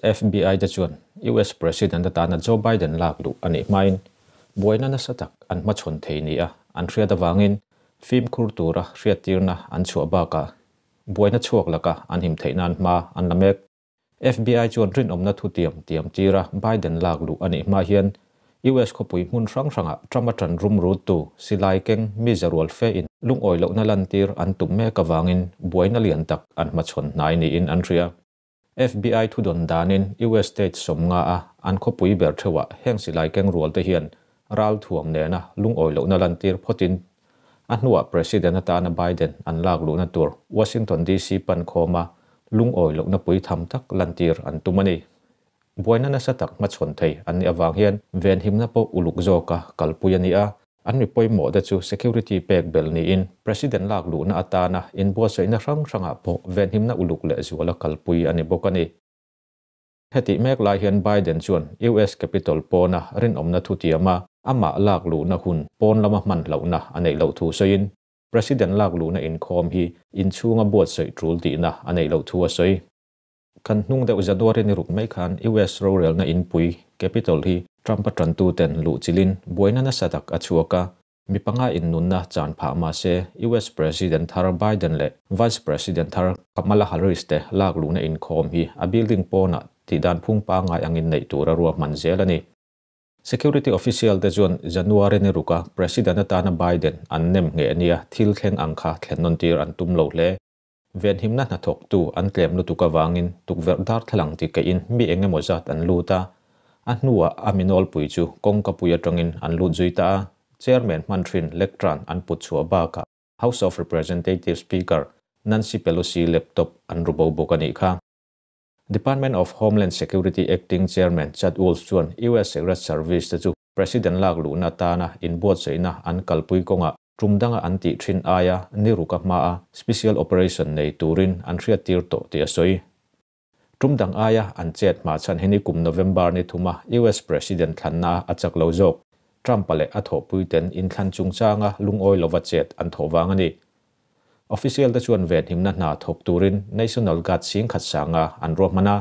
FBI te chuan US President atana Joe Biden lak luh a nih hmain buaina nasa tak an hmachhawn thei nia an hriat avangin fimkhur tura hriattirna an chhuah bakah buaina chhuak laka an him theih nan hma an la mek. FBI chuan rinawmna thutiam tiam tira Biden lak luh a nih hma hian US khawpui hmun hrang hrangah Trump-a ṭan rum ruttu silai keng mi zarual fe in lungawi lohna lantir an tum mek avangin buaina lian tak an hmachhawn hnai niin an hria. FBI thudawn danin US state 50 a an khawpui ber theuhah heng silai keng rual te hian ral thuam nena lungawi lohna lantir phawtin a hnuah President atana Biden an lak luhna tur Washington DC pan khawma lungawi lohna pui tham tak lantir an tum a ni. Buaina nasa tak hmachhawn thei an nih avang hian venhimna pawh uluk zawka kalpui a ni a, an mi pawimawh te chu security pek bel niin President lak luhna atana inbuatsaihna hrang hrangah pawh venhimna uluk leh zuala kalpui a ni bawk a ni. Heti mek lai hian Biden chuan US Capitol pawna rinawmna thutiama amah lak luhna hun pawn lama hman hlauhna a neih loh thu sawiin President lak luhna inkhawm hi inchhunga buatsaih tul tihna a neih loh thu a sawi. Kan hnung deuh January ni ruk mai khan US rorelna inpui Capitol hi Trump-a tantu ten luh chilin buaina nasa tak a chhuak a, mi panga in nunna chan phah mah se US President thar Biden leh Vice President thar Kamala Harris te lak luhna inkhawm hi a building pawnah tihdan phung pangai angin neih tura ruahman zel a ni. Security official te chuan January ni ruka President atana Biden an nem nge nia thil thleng ang kha thlen nawn tir an tum lo hle. Venhimna hnathawktu an tlem lutuk avangin tukverh darthlalang ti keihin mi eng emaw zat an lut a, a hnuah a minawlpui chu kawngka pui atangin an lut zui ta a, Chairman hman thin lectern an put chhuah bakah House of Representatives Speaker Nancy Pelosi laptop an ru bo bawk a nih kha. Department of Homeland Security Acting Chairman Chad Wolf chuan US Secret Service te chu President lak luhna atana inbuatsaihna an kalpui kawngah tum danga an tih thin aia ni ruka hmaa special operation nei turin an hriattir tawh tih a sawi. Tum dang aia an chet hma chhan hi ni kum November ni thuma US President thlanna a chak lo zawk. Trump-a leh a thawhpui ten inthlan chungchanga lungawi lova chet an thawh vang a ni. Official te chuan venhimna hna thawk turin National Guard 10,000 sanga an ruahman a,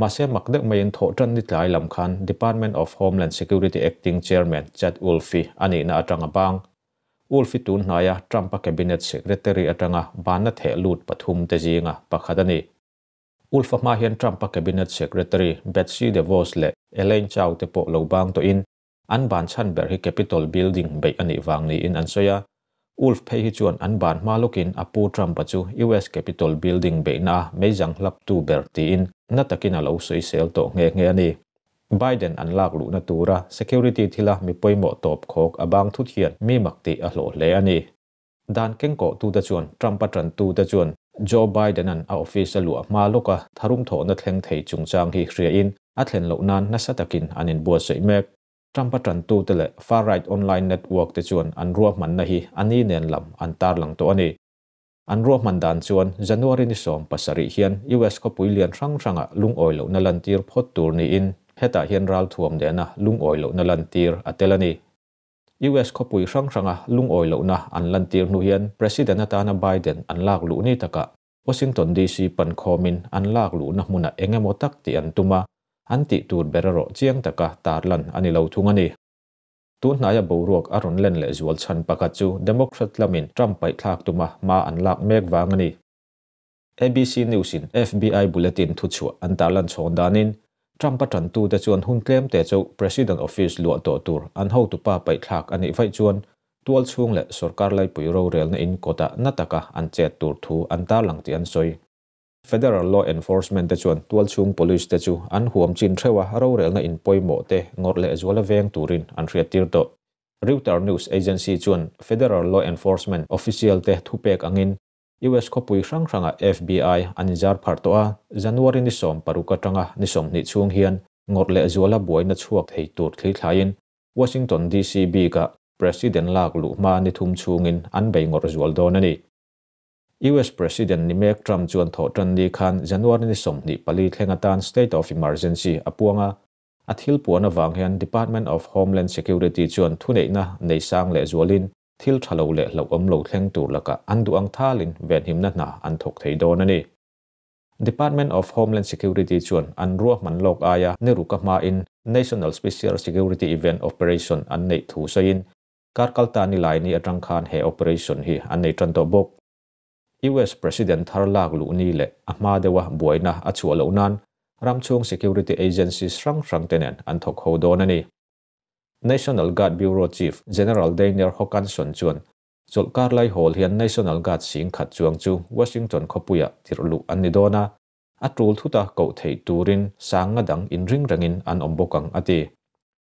mahse mak deuh maiin thawh tan ni tlai lam khan Department of Homeland Security Acting Chairman Chad Wolf hi a nihna atanga bang. Wolf hi tun hnaia Trump-a cabinet secretary atanga banna theh lut pathum te zinga pakhat a ni. Wolf-a hma hian Trump-a cabinet secretary Betsy DeVos leh Elaine Chao te pawh lo bang tawhin an ban chhan ber hi Capitol building beih a nih vang niin an sawi a. Wolf phei hi chuan an ban hma lawkin a pu Trump-a chu US Capitol building beihna a meizang hlap tu ber tiin na takin a lo sawi sel tawh nghe nghe a ni. Biden an lak luhna tura security thila mi pawimawh tawp khawk a bang thut hian mi mak tih a hlawh hle a ni. Dan kengkawh tu te chuan Trump-a tan tu te chuan Joe Biden-an a office a luah hma lawka tharum thawhna thleng thei chungchang hi hriain a thlen loh nan nasa takin an inbuatsaih mek. Trump-a tan tu te leh far right online network te chuan an ruahmanna hi ani nen lam an tarlang tawh a ni. An ruahman dan chuan January ni 17 hian US khawpui lian hrang hranga lungawi lohna lantir phawt tur niin hetah hian ral thuam nena lungawi lohna lantir a tel a ni. US khawpui hrang hranga lungawi lohna an lantir hnu hian President atana Biden an lak luh ni taka Washington DC pan khawmin an lak luhna hmuna engemaw tak tih an tuma an tih tur ber erawh chiang taka tarlan a ni lo thung a ni. Tun hnaia boruak a rawn len leh zual chhan pakhat chu Democrat lamin Trump paih thlak tuma hma an lak mek vang a ni. ABC News in FBI bulletin thuchhuah an tarlan chhawn danin Trump-a tantu te chuan hun tlem te chu President office luah tawh tur an hotupa paih thlak a nih vaih chuan tual chhung leh sorkar laipui rorelna in kawta na taka an chet tur thu an tarlang tih an sawi. Federal Law Enforcement te chuan tual chhung police te chu an huam chin thewa rorelna in pawimawh te ngawrh leh zuala veng turin an hriat tir tawh. Reuters News Agency chuan Federal Law Enforcement official te thupek angin US khawpui hrang hranga FBI an inzar phar tawh a, January ni 16 atanga ni 20 chhung hian ngawrh leh zuala buaina chhuak thei tur thli thlaiin Washington DC bika President lak luh hma ni thum chhungin an bei ngawrh zual dawn a ni. US President ni mek Trump chuan thawh tan ni khan January ni 24 thleng atan State of Emergency a puanga a thil puan awang hian Department of Homeland Security chuan thuneihna nei sang leh zualin thil thalo leh hlauhawm lo thleng tur laka an duh ang thalin venhimna hna an thawk thei dawn a ni. Department of Homeland Security chuan an ruahman lawk aia ni ruka hmain National Special Security Event Operation an neih thu sawiin kar kalta ni lai ni atang khan he operation hi an nei tan tawh bawk. US President thar lak luh ni leh a hma deuha buaina a chhuah loh nan ramchhung security agencies hrang hrang te nen an thawk ho dawn a ni. National Guard Bureau Chief General Daniel Hokanson chuan chawlhkar lai hawl hian National Guard sing khat chuang chu Washington khawpuia tirh luh an ni dawn a, a tul thuta koh theih turin sanga dang inring rengin an awm bawk ang a ti.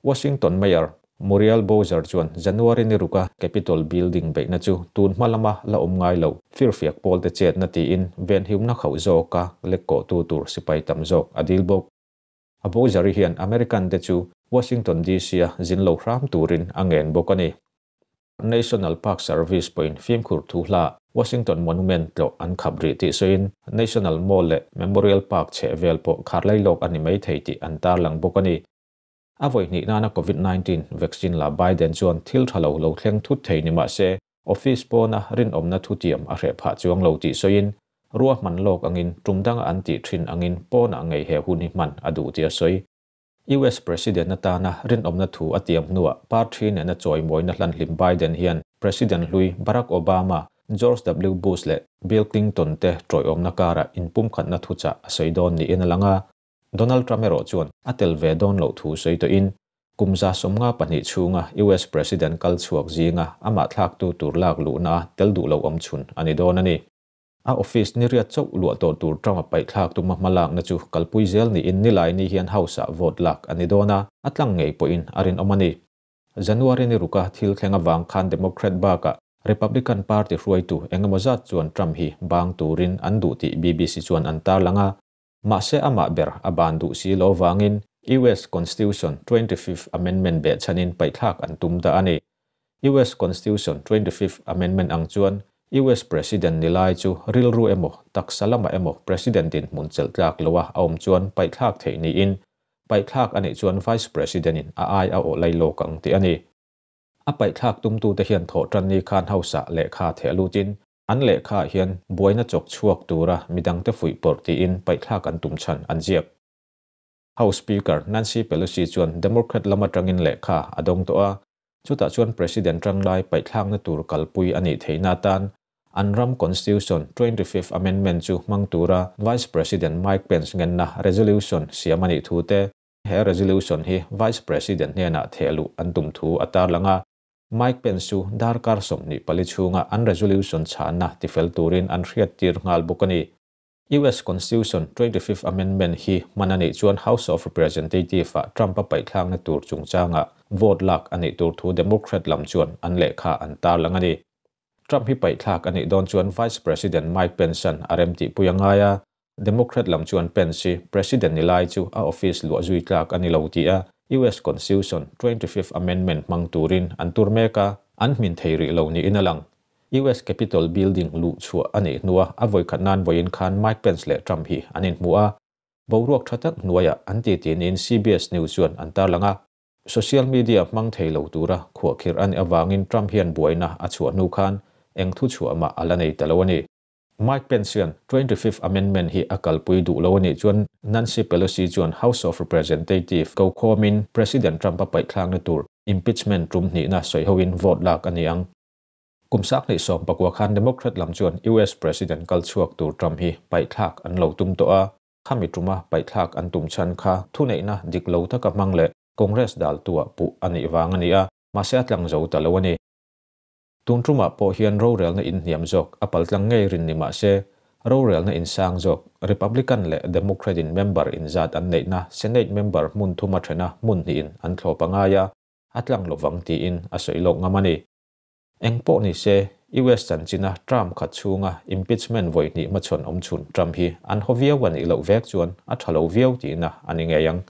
Washington Mayor Muriel Bowser chuan January ni ruka Capitol Building beihna chu tun hma lama la awm ngai lo firfiak pawl te chetna tiin ven hiumna khauh zawka lek kawh tu tur sipai tam zawk a dil bawk. A Bowser hian American te chu Washington DC a zin lo hram turin a ngen bawk a ni. National Park Service pawhin fimkhur thu hla Washington Monument tlawh an khap rih tih sawiin National Mall leh Memorial Park chheh vel pawh khar lai lawk a ni mai thei tih an tarlang bawk a ni. A vawi hnih nana COVID-19 vaccine la Biden chuan thil tha lo lo thleng thut thei ni mahse office pawna rinawmna thu tiam a hreh phah chuang lo tih sawiin ruahman lawk angin tum danga an tih thin angin pawna ngei he hun hi hman a duh tih a sawi. US President atana rinawmna thu a tiam hnuah party nena chawimawina hlan hlim Biden hian President hlui Barack Obama, George W. Bush leh Bill Clinton te tawiawmna kara inpum khatna thu chah a sawi dawn niin a lang a. Donald Trump erawh chuan a tel ve dawn loh thu sawi tawhin kum za 32 chhunga US President kal chhuak zinga amah thlak tu tur lak luhna a tel duh lo awm chhun a ni dawn a ni. A office ni riat chauh luah tawh tur Trump a paih thlak tuma hmalak na chu kalpui zel niin nilai ni hian House ah vote lak a ni dawn a, a tlang ngei pawhin a rinawm a ni. January ni ruka thil thleng awang khan Democrat bakah Republican Party hruaitu engemaw zat chuan Trump hi bang turin an duh tih BBC chuan an tarlang a. Mahse amah ber a ban duh si lo wangin US Constitution 25th Amendment be chanin paih thlak an tum da a ni. US Constitution 25th Amendment ang chuan US President nilai chu rilru emaw taksalama emaw President in hmun chelh tlak lowa a awm chuan paih thlak theih niin paih thlak ani chuan Vice President in a ai a aw lai lawk ang ti ani. A paih thlak tum tu te hian thaw tan ni khan House ah lehkha the lutin an lehkha hian buaina chawk chhuak tura midang te fuih pawrh tiin paih thlak an tum chhan an ziak. House Speaker Nancy Pelosi chuan Democrat lama tangin lehkha a dawng tawh a, chutah chuan President tanglai paih thlakna tur kalpui ani theihna tan an ram Constitution 25th Amendment chu hmang tura Vice President Mike Pence ngenna resolution siam ani thu te he resolution hi Vice President hnena thehluh an tum thu a tarlang a. Mike Pence chu darkar 24 chhunga an resolution chhanna tifel turin an hriat tir nghal bawk a ni. US Constitution 25th Amendment hi manani chuan House of Representative a Trump a paih thlakna tur chungchanga vote lak ani tur thu Democrat lam chuan an lehkha an tarlang a ni. Trump hi paih thlak ani dawn chuan Vice President Mike Pence an a rem tih pui a ngai a. Democrat lam chuan Pence hi President ni lai chu a office luah zui tlak ani lo ti a US Constitution 25th Amendment hmang turin an tur mek a, an hmin thei rih lo niin a lang. US Capitol Building luh chhuah ani hnuah a vawi khat nan vawiin khan Mike Pence leh Trump hi an inhmu a. Boruak tha tak hnuaiah an ti tinin CBS News chuan an tarlang a. Social media hmang thei lo tura khuahkhirh ani awangin Trump hian buaina a chhuah hnu khan eng thu chhuah mah a la nei ta lo a ni. Mike Pence hian 25th Amendment hi a kalpui duh lo ani chuan Nancy Pelosi chuan House of Representative ko khawmin President Trump a paih thlakna tur impeachment tum hnihna sawi hoin vote lak ani ang. Kum 2019 khan Democrat lam chuan US President kal chhuak tur Trump hi paih thlak an lo tum tawh a, khami tuma paih thlak an tum chan kha thu neihna dik lo taka hmang leh Congress dal tua puh ani wang ani a, mahse a tlang zo ta lo ani. Tun tuma pawh hian rorelna in hniam zawk a paltlang ngei rin ni mahse rorelna in sang zawk Republican leh Democrat in member in zat an neihna Senate member hmun thuma thena hmun hnih in an thlawp angai a, a tlang lovang tiin a sawi lawk ngam ani. Eng pawh ni se US chanchina Trump khat chhunga impeachment vawi hnih hmachhawn awm chhun Trump hi an haw viau ani loh vek chuan a tha lo viau tihna ani ngei ang.